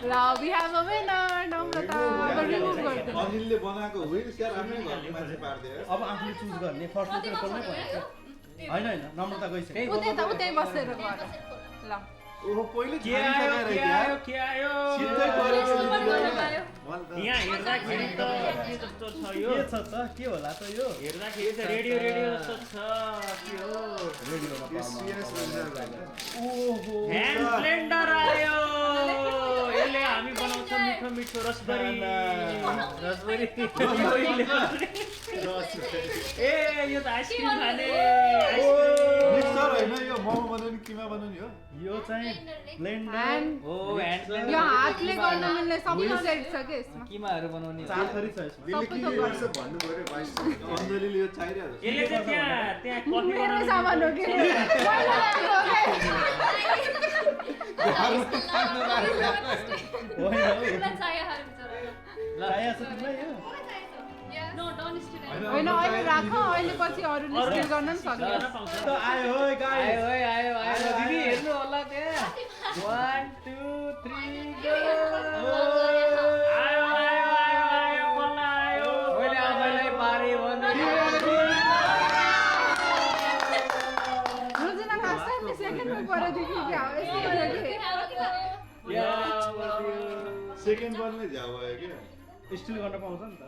ल we have a winner Namrata remove गर्दिनु अनिलले बनाएको होइन स्यार आफ्नै घरको मान्छे पार्दियो अब आफूले चुज गर्ने फर्स्ट मात्र खोल्नै पर्यो हैन हैन नम्रता गइसक्यो उतै बसेर गर ल ओहो पहिले के आयो सिधै गरेको यहाँ हेर्दाखेरि त के जस्तो छ यो के छ त के होला त यो हेर्दाखेरि त रेडियो जस्तो छ के हो रेडियोमा सीएस रिजर्भ ओहो ह्यान्ड ब्लेन्डर आयो यसले हामी बनाउँछ मिठो मिठो रसबरी ए यो त आइसक्रिम खाने मिक्सर हैन यो मोमो बनाउने किमा बनाउने हो यो चाहिँ ब्लेन्डर हो ह्यान्ड ब्लेन्डर यो हातले गर्न मिल्ने सबै सेट छ के यसमा किमाहरू बनाउने चार थरी छ यसमा दिल्ली के गर्छ भन्नु पर्यो भाइ अञ्जलीले यो चाहिरहेको छ यसले चाहिँ त्यहाँ कफी मेरो बनाउने सामान हो के पहिला ल्याएको हो के चाहिएको छ तिमीलाई यो होइन अहिले राख अहिले पछि अरूले स्टिल गर्न पनि सक्छ त आयो होय गाइस आयो दिदी हेर्नु होला त्यहाँ 1 2 3 गो आयो बल्ल आयो मैले आफैलाई पारे रोजिना लास्ट टाइम सेकेन्डमा परेको थियो कि यस्तो गरेको सेकेन्ड बलमै झ्याउ भयो के स्टिल गर्न पाउँछ नि त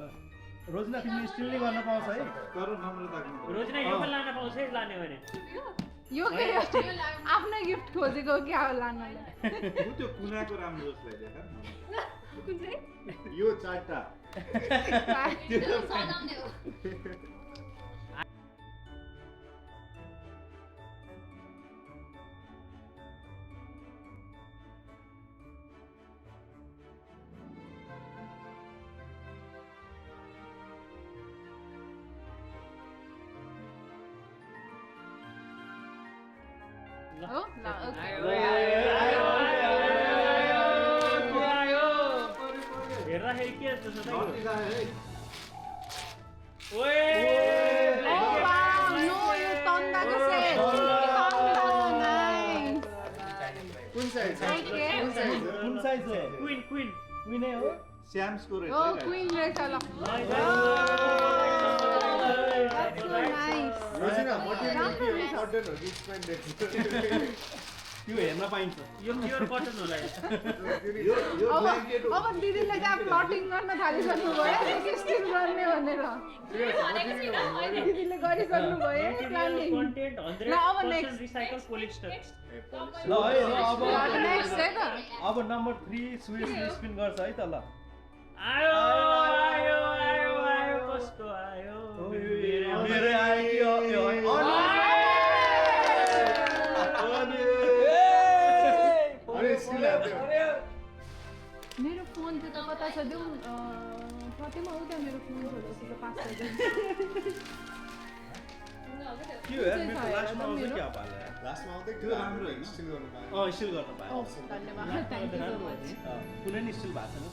रोजिना तिमीले स्टिल नै गर्न पाउँछ है तर नम्रताको रोजिना यो पनि लान पाउँछ है लाने भने यो के आफ्नै गिफ्ट खोजेको क्या हो लानले त्यो कुनाको राम्रो जस्तो लाग्यो यो चारटा हो ल ओके हेर्दाखेरि के जस्तो छ त ओ वाउ नो यो तन्दाको सेट तन्दा नाइस कुन साइज कुन साइज हो क्वीन क्वीनै हो स्याम्सको रहेछ ओ क्वीन रहेछ ल नाइस रोजिना मटेरियल के कटन हो कि स्पेन्डेड त्यो हेर्न पाइन्छ यो प्योर कटन होला यो ब्ल्याङ्केट अब दिदीले चाहिँ प्लटिङ गर्न थालिसक्नु भयो के स्टिल गर्ने भनेर दिदीले गरिसक्नु भयो प्लानिङ कन्टेन्ट ल अब 100% नेक्स्ट रिसाइकल पोलिस्टर ल है अब नेक्स्ट है त अब नम्बर 3 स्विच स्पिन गर्छ है त ल आयो कसको आयो मेरो आयो यो मेरो फोन चाहिँ त कता छ देऊ कतैमा हो क्या मेरो फोन छोडेको पास के हो यार मेरो लास्टमा आउँछ के पाले लास्टमा आउँदै त्यो राम्रो होइन स्टिल गर्नु पाएँ स्टिल गर्न पाएँ धन्यवाद थ्याङ्क यू सो मच कुनै नि स्टिल भएको छैन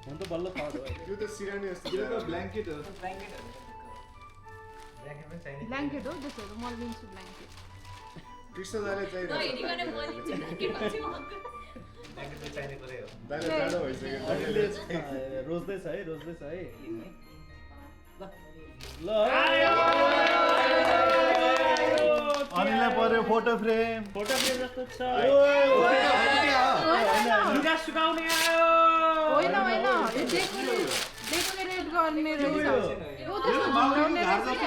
हुन त बल्ल थर्ड हो त्यो त सिरानी जस्तो त्यो त ब्ल्याङ्केट हो ब्ल्याङ्केट हो त्यसो म लिन्छु ब्ल्याङ्केट कृष्ण दाले चाहिरहेको दाले जाडो भइसक्यो रोज्दैछ है ल अनिललाई पर्यो फोटो फ्रेम जस्तो छ लुगा सुकाउने आयो होइन यो डेकोरेट गर्ने रहेछ यो त झुन्डाउने रहेछ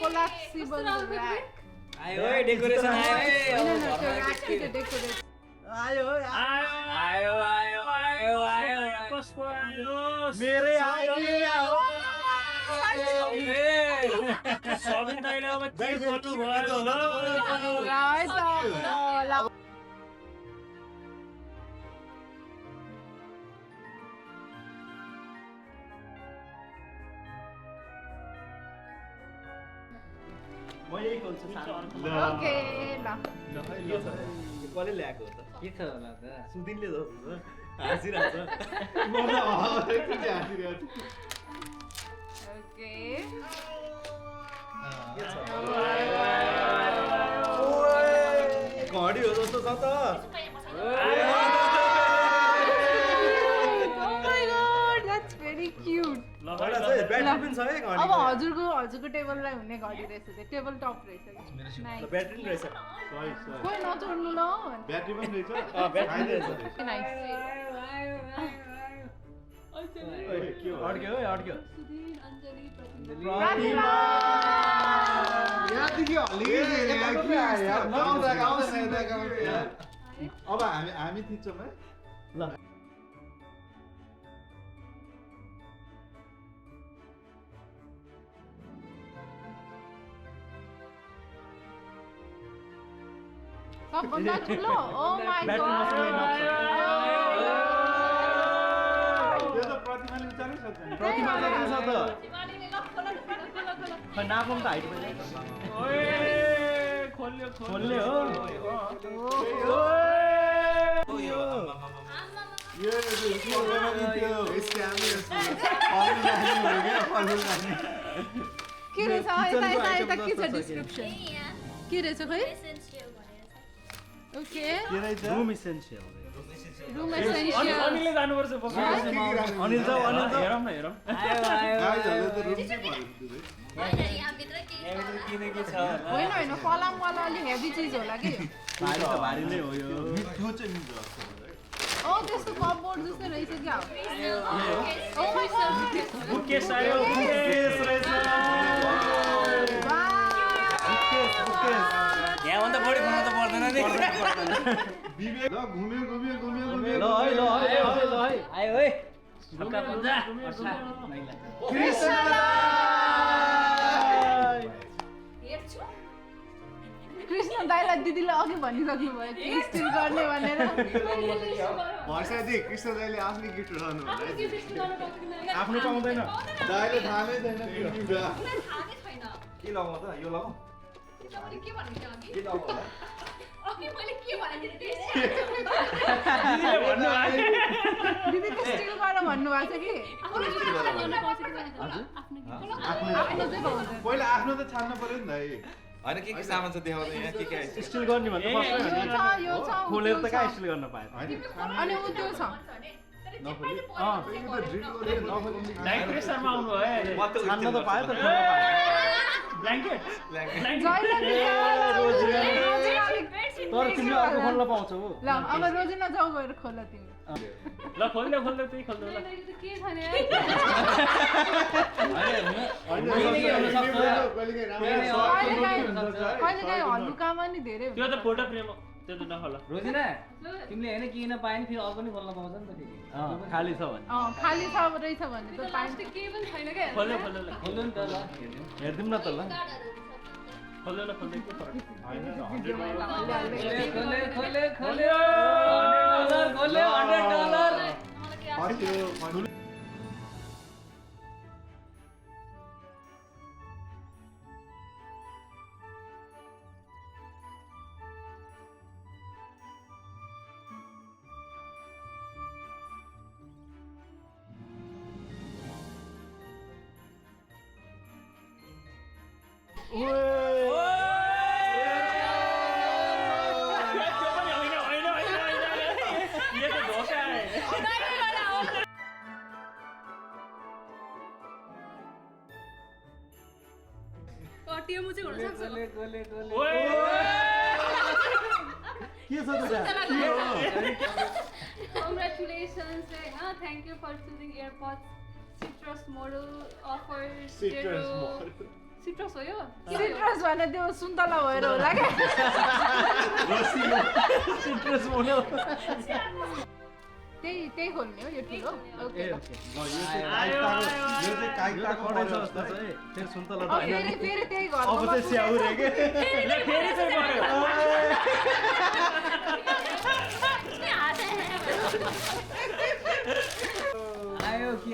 कोलाप्सिबल र्याक आयो डेकोरेसन डेकोरेट आयो कसको आयो मेरै आयो सबै तैँले अब के गर्नु भयो म यही खोल्छु ओके ल कसले ल्याएको हो त के छ होला त सुदिनले हाँसिरहेछ ओके घडी हो जस्तो छ त एउटा चाहिँ ब्याट्री पनि छ है अब घडीको हजुरको टेबललाई हुने घडी रहेछ त्यो टेबल टप रहेछ कि Nice. ब्याट्री पनि रहेछ खोइ नचोड्नु ल ब्याट्री पनि रहेछ ब्याट्री रहेछ Nice. के हो अड्क्यो है अड्क्यो प्रतिभा यहाँदेखि अब हामी थिच्छौँ है ल सबभन्दा ठुलो ओ माई ब्याट्री नसक्ने नक्छ त्यो त प्रतिमाले उचाल्नै सक्छ नि प्रतिमा सक्छ त खै नापौँ त हाइट पनि खोल्ने हो के रहेछ यता के छ डिस्क्रिप्सन के रहेछ खै okay room essential room essential अनिलले जानुपर्छ अनिल जाऊ हेरौँ न हेरौँ होइन पलङवाला अलिक हेभी चिज होला कि भारी त भारी नै हो यो मिठो चाहिँ मिठो त्यस्तो कपबोर्ड जस्तो रहेछ क्या ओ माई गॉड बुकेस आयो केस रहेछ यहाँभन्दा बढी घुम्नु त पर्दैन नि विवेक ल घुम्यो ल है आयो है ढुक्का पुजा कृष्ण दाइलाई दिदीले अघि भनिसक्नु भयो कि स्टिल गर्ने भनेर वर्षाजी कृष्ण दाइले आफ्नै गिफ्ट उठाउनु आफ्नो पाउँदैन दाइले थाहा नै छैन त्यो के लगाउँ त यो लगाउँ दिदी स्टिल गर भन्नुभएको छ कि आफ्नो चाहिँ पाउँदैन पहिला आफ्नो त छान्न पर्यो नि दाइ होइन के सामान छ देखाउँदै यहाँ के आइसक्यो स्टिल गर्ने भन्दा यो छ खोलेर त कहाँ स्टिल गर्न पाएँ अनि ऊ त्यो छ डाइट प्रेसरमा आउनु है छान्न त पायो त खोल्न पाएँ ब्ल्याङ्केट तर तिमीले अर्को खोल्न पाउँछौ ल अब रोजिना जाऊ गएर खोल तिमी ल खोल्दै त्यही खोल्दै ल कहिलेकाहीँ हल्लुकामा नि धेरै त्यो त फोटो फ्रेम त्यो त नखोल रोजिना तिमीले होइन किन पाएँ नि फेरि अर्को नि खोल्न पाउँछ नि त फेरि खाली छ भने खाली छ रहेछ भने त पाइन्छ खोल्दै खोल्नु नि त ल हेरिदिउँ न त ल खोल्दै के फरक खोल्यो $100 Congratulations, thank you for choosing AirPods Citrus model offers Citrus हो यो सिट्रस भने त्यो सुन्तला भएर होला के सिट्रस मोडल त्यही खोल्ने हो यो ठुलो ओके यो चाहिँ काइताको कडाइ छ जस्तो छ है फेरि सुन्तला त हैन फेरि त्यही घर अब चाहिँ स्याउ रे के फेरि चाहिँ पर्यो आयो के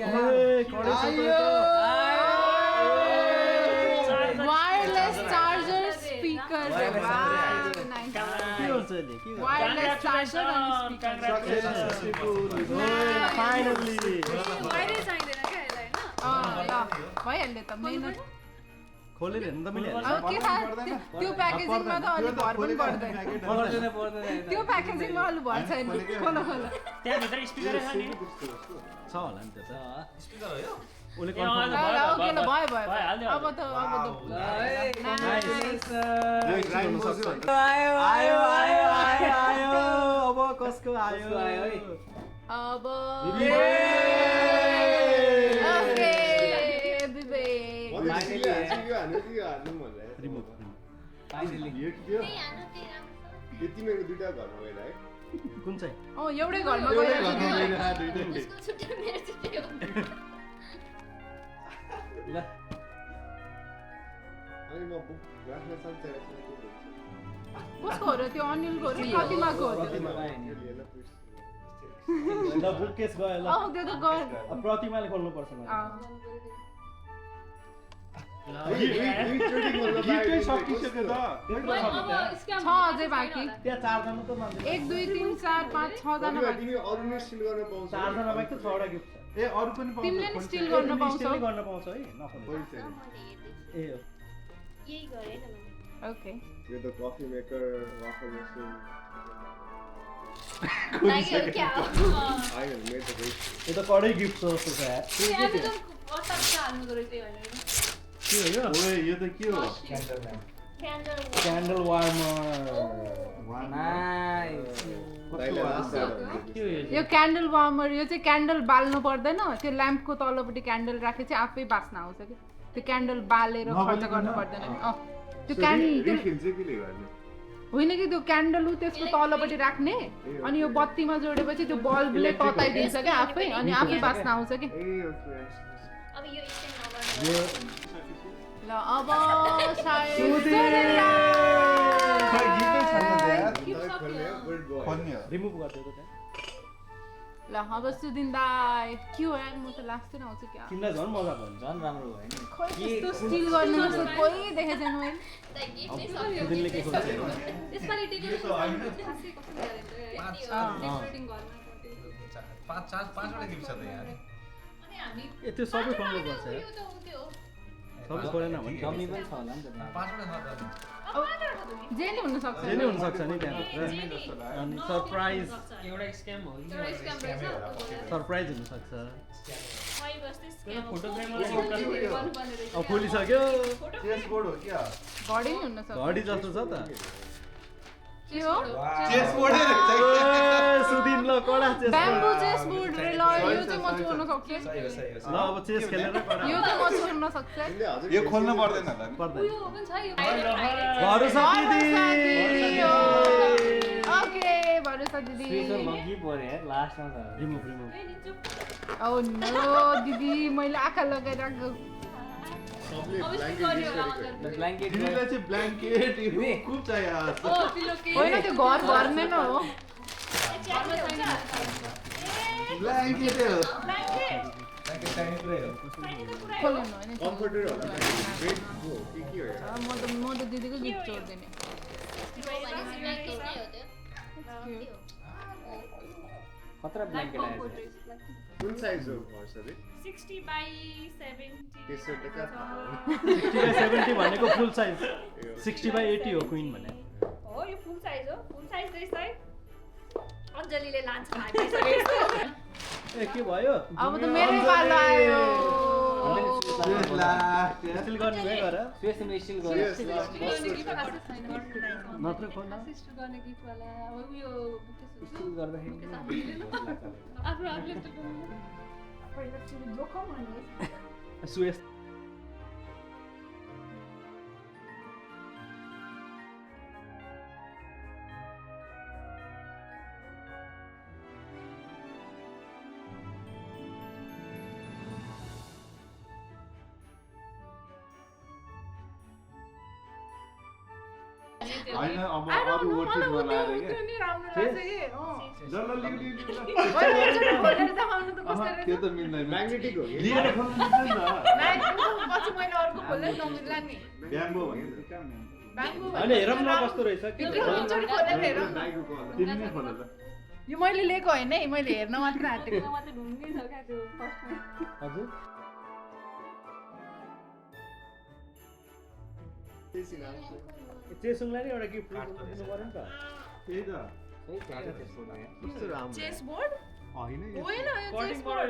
wireless charger speaker wireless charger अनि फाइनली भइहाल्यो त मेहनत खोलेर हेर्नु त मैले अब के थाहा त्यो प्याकेजिङमा त अलिक भर पनि पर्दैन पर्दैन त्यो प्याकेजिङमा अलिक भर छैन खोला त्यहाँभित्र स्पिकरै छ नि छ होला नि त्यो त स्पिकर हो यो उसले ए, कन्फर्म अँ, ल ल ओके ल भयो भयो भइहाल्यो। अब त आयो आयो आयो आयो आयो अब कसको आयो आयो है? अब ओके रिमुभ फाइनली कुन चाहिँ एउटै घरमा एउटै गएर घरमा गइरहेको दुइटै ल कसको हो र त्यो अनिलको हो र प्रतिमाको हो र ल बुककेस गयो ल त्यो त गर अब प्रतिमाले खोल्नु पर्छ गिफ्टै सकिसक्यो त छ अझै बाँकी त्यहाँ चारजना त मान्छे 1 2 3 4 5 6 जना बाँकी चारजना बाइक त 6वटा गिफ्ट छ ए अरु पनि पाउँछ तिमीले नि स्टिल गर्न पाउँछौ स्टिल गर्न पाउँछ है नखोले ए हो यही गरे न मैले okay coffee maker waffle machine लाग्यो क्या हो I have made the great यो त कडै गिफ्ट छ जस्तो छ यार के हो यो ओए यो त के हो क्यान्डल क्यान्डल वार्मर नाइस के हो यो क्यान्डल वार्मर यो चाहिँ क्यान्डल बाल्नु पर्दैन त्यो ल्याम्पको तलपट्टि क्यान्डल राखे चाहिँ आफै बास्न आउँछ कि त्यो क्यान्डल बालेर खर्च गर्नु पर्दैन त्यो क्यान्डल रिफिल चाहिँ केले गर्ने होइन कि त्यो क्यान्डल त्यसको तलपट्टि राख्ने अनि यो बत्तीमा जोडेपछि त्यो बल्बले तताइदिन्छ क्या आफै अनि आफै बास्न आउँछ कि ए ओके अब यो स्ट्यान्ड नगर्नु ल अब सायद खै गिफ्टै छैन यार गुड बोय खन्ने हो रिमुभ गरिदियो त त्यहाँ ल अब सुदिन दाइ के हो यार म त लास्ट दिन आउँछु क्या तिमीलाई झन् मजा भयो नि झन् राम्रो भयो नि खै त्यस्तो स्टिल गर्नु जस्तो कोही देखेको छैन मैले सुदिनले के खोज्छ यसपालि डेकोरेसन खासै कस्तो गरेको डेकोरेटिङ गर्न पाँचवटा गिफ्ट छ त यहाँ अनि हामी ए त्यो सबै खोल्नु पर्छ यार यो त त्यो सबै खोलेन भने डम्मी पनि छ होला नि त पाँचवटा छ त जे नि हुन सक्छ जे नै हुन सक्छ नि त्यहाँ अनि सरप्राइज एउटा स्क्याम हो कि एउटा स्क्याम रहेछ सरप्राइज हुन सक्छ त्यो फोटो फ्रेममा अब खोलिसक्यो चेस बोर्ड हो क्या घडी नि हुन सक्छ घडी जस्तो छ त के हो चेस बोर्डै रहेछ सुदिन ल कडा चेस ब्याम्बू चेस बोर्ड रे ल यो चाहिँ म छोड्न सक्छु ल अब चेस खेलेर कडा यो चाहिँ म छोड्न सक्छु यो खोल्नु पर्दैन होला नि पर्दैन यो पनि छ यो भरोसा दिदी ओके भरोसा दिदी स्पेशल मगी परे यार लास्टमा छ रिमुभ रिमुभ ओ नो दिदी मैले आँखा लगाइराखेको ब्ल्याङ्केट दिदीलाई चाहिँ ब्ल्याङ्केट खुब चाहियो आज पिलो के होइन त्यो घर भर्ने न हो ब्ल्याङ्केट हो खोल्नु होइन कम्फर्टर होला ग्रेट हो के हो यार म त दिदीको गिफ्ट छोड्दिने खतरा ब्ल्याङ्केट आएछ कुन साइज हो पर्छ रे 60 by 70 त्यसो त का 60/70 भनेको फुल साइज 60/80 हो क्वीन भने हो यो फुल साइज रहेछ है अञ्जलीले लान्छ ए के भयो अब त मेरै पालो आयो स्टिल गर्ने भए गर स्पेशल स्टिल गरे नत्र खोल्न सिस्टर गर्ने गिफ्ट वाला अब उयो स्टिल गर्दाखेरि आफ्नो आफूले त सुएस होइन अब अरू वर्ड नलाएर क्या जल्ल लिउ त्यो त मिल्दैन म्याग्नेटिक हो कि लिएर खोल्नु मिल्दैन नि ब्याम्बो भने होइन हेरौँ न कस्तो रहेछ के नाइकोको होला तिमी नै खोल ल यो मैले लिएको होइन है मैले हेर्न मात्र आँटेको मात्रै ढुङ्गै छ क्या त्यो फर्स्टमा हजुर चेसुङलाई नि एउटा गिफ्ट दिनु पर्यो नि त त्यही त कस्तो राम्रो चेस बोर्ड होइन यो होइन यो कटिङ चेस पऱ्यो बोर्ड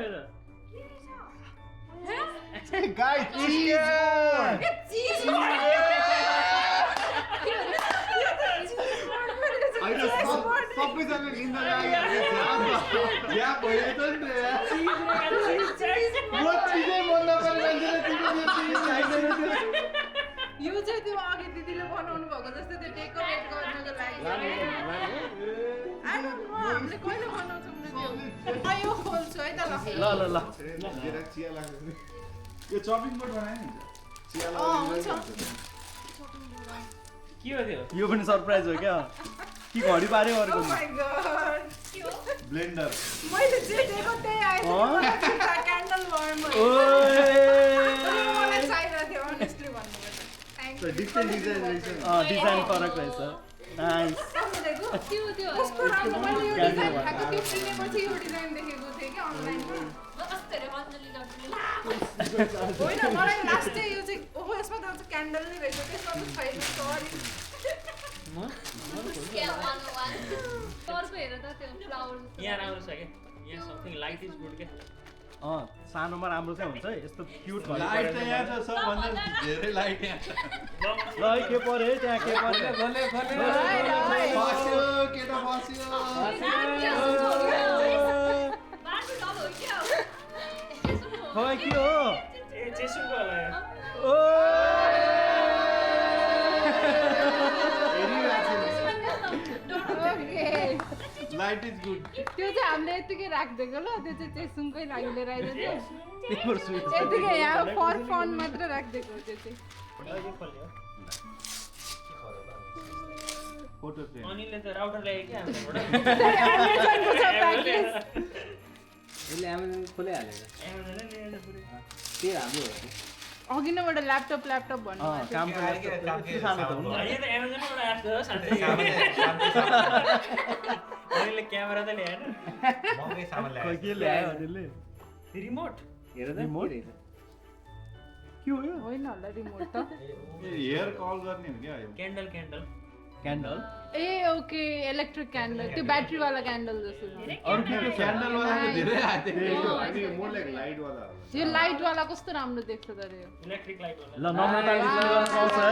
यो त गाइस चीज होइन सबैजना निन्दा लाग्यो ज्या भयो त नि म चिजै मन नपर्ने मान्छेले यो चाहिँ त्यो अघि दिदीले बनाउनु भएको जस्तो त्यो डेकोरेट गर्नको लागि आई डोन्ट नो हामीले कहिले बनाउँछौँ न त्यो यो खोल्छु है त ल ल चिया लाग्छ यो चपिङ बोर्ड बनायो नि चिया हुन्छ के हो त्यो यो पनि सरप्राइज हो क्या कि घडी पार्यो ओ अर्को माय गॉड ब्लेन्डर मैले जे दिएको त्यही आएछ क्यान्डल वार्मर ओए मलाई चाहिरहेको थियो अनेस्टली भन्नुपर्छ थ्याङ्क यू डिफ्रेन्ट डिजाइन रहेछ डिजाइन फरक रहेछ नाइस कस्तो राम्रो मैले यो डिजाइन खाएको त्यो किनेपछि यो डिजाइन देखेको थिएँ कि अनलाइनमा होइन मलाई लास्ट चाहिँ यो चाहिँ ओहो यसमा त क्यान्डल नै रहेछ त्यसमा त छैन सरी यहाँ राम्रो छ क्या यहाँ समथिङ लाइट इज गुड क्या सानोमा राम्रो चाहिँ हुन्छ है यस्तो क्युट भयो लाइट त यहाँ छ सबभन्दा धेरै लाइट यहाँ छ ल है के पर्यो है त्यहाँ के पर्यो बस्यो केटा बस्यो खोइ के हो ए चेसुको होला यो ओ ओके लाइट इज गुड त्यो चाहिँ हामीले यतिकै राखिदिएको ल त्यो चाहिँ चेसुङकै लागि लिएर आइदिएको थियो तिम्रो स्विच यतिकै यहाँ फर फन मात्र राखिदिएको त्यो चाहिँ अहिले खोल्यो फोटो फ्रेम अनिलले त राउटर ल्यायो क्या हामीबाट एमाजोनको छ प्याकेज यसले एमाजोन खोलिहालेको एमाजोनले ल्याएर पुरै त्यही राम्रो हो अघि नैबाट ल्यापटप भन्नु कामको यति सानो त हुनु अहिले त एमाजोनबाट आएको हो साथै अनिलले क्यामेरा त ल्याएन खोइ के ल्यायो अनिलले रिमोट हेर त रिमोट? के रहेछ के हो यो होइन होला रिमोट त हेयर कल गर्ने हो क्या यो क्यान्डल क्यान्डल क्यान्डल ए ओके इलेक्ट्रिक क्यान्डल त्यो ब्याट्रीवाला क्यान्डल जस्तो छ अरु के के क्यान्डल वाला त धेरै आएको थियो अनि मोर लाइक लाइट वाला यो लाइटवाला कस्तो राम्रो देख्छ तर यो इलेक्ट्रिक लाइट होला ल नम्रताले स्टिल गर्न पाउँछ है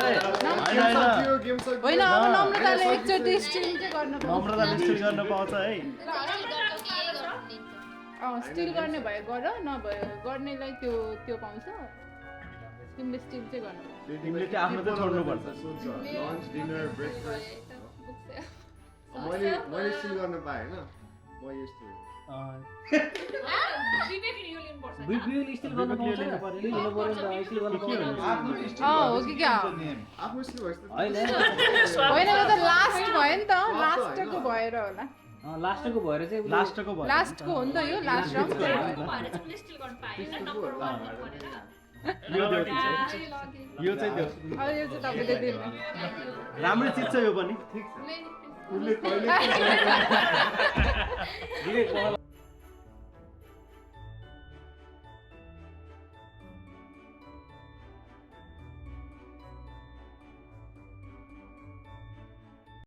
होइन होइन गेम सक्यो होइन अब नम्रताले एकचोटि स्टिल चाहिँ गर्न पाउँछ नम्रताले स्टिल गर्न पाउँछ है स्टिल गर्ने भए गर नभए गर्नेलाई त्यो त्यो पाउँछ तिमीले स्टिल चाहिँ गर्नु तिमीले चाहिँ आफ्नो चाहिँ छोड्नुपर्छ लन्च डिनर ब्रेकफास्ट मैले स्टिल गर्न पाएँ होइन म यस्तो बिबियुले स्टिल गर्न पाउँछ लिनु पर्यो नि त स्टिल गर्न पाउँछ आफ्नो हो कि क्या आफ्नो स्टिल भएछ होइन होइन यो त लास्ट भयो नि त लास्टको भएर होला लास्टको भएर चाहिँ लास्टको भयो लास्टको हो नि त यो लास्ट राउन्ड यो देऊ चाहिँ यो चाहिँ देऊ अब यो चाहिँ तपाईँले दिनु राम्रो चिज छ यो पनि उसले कहिले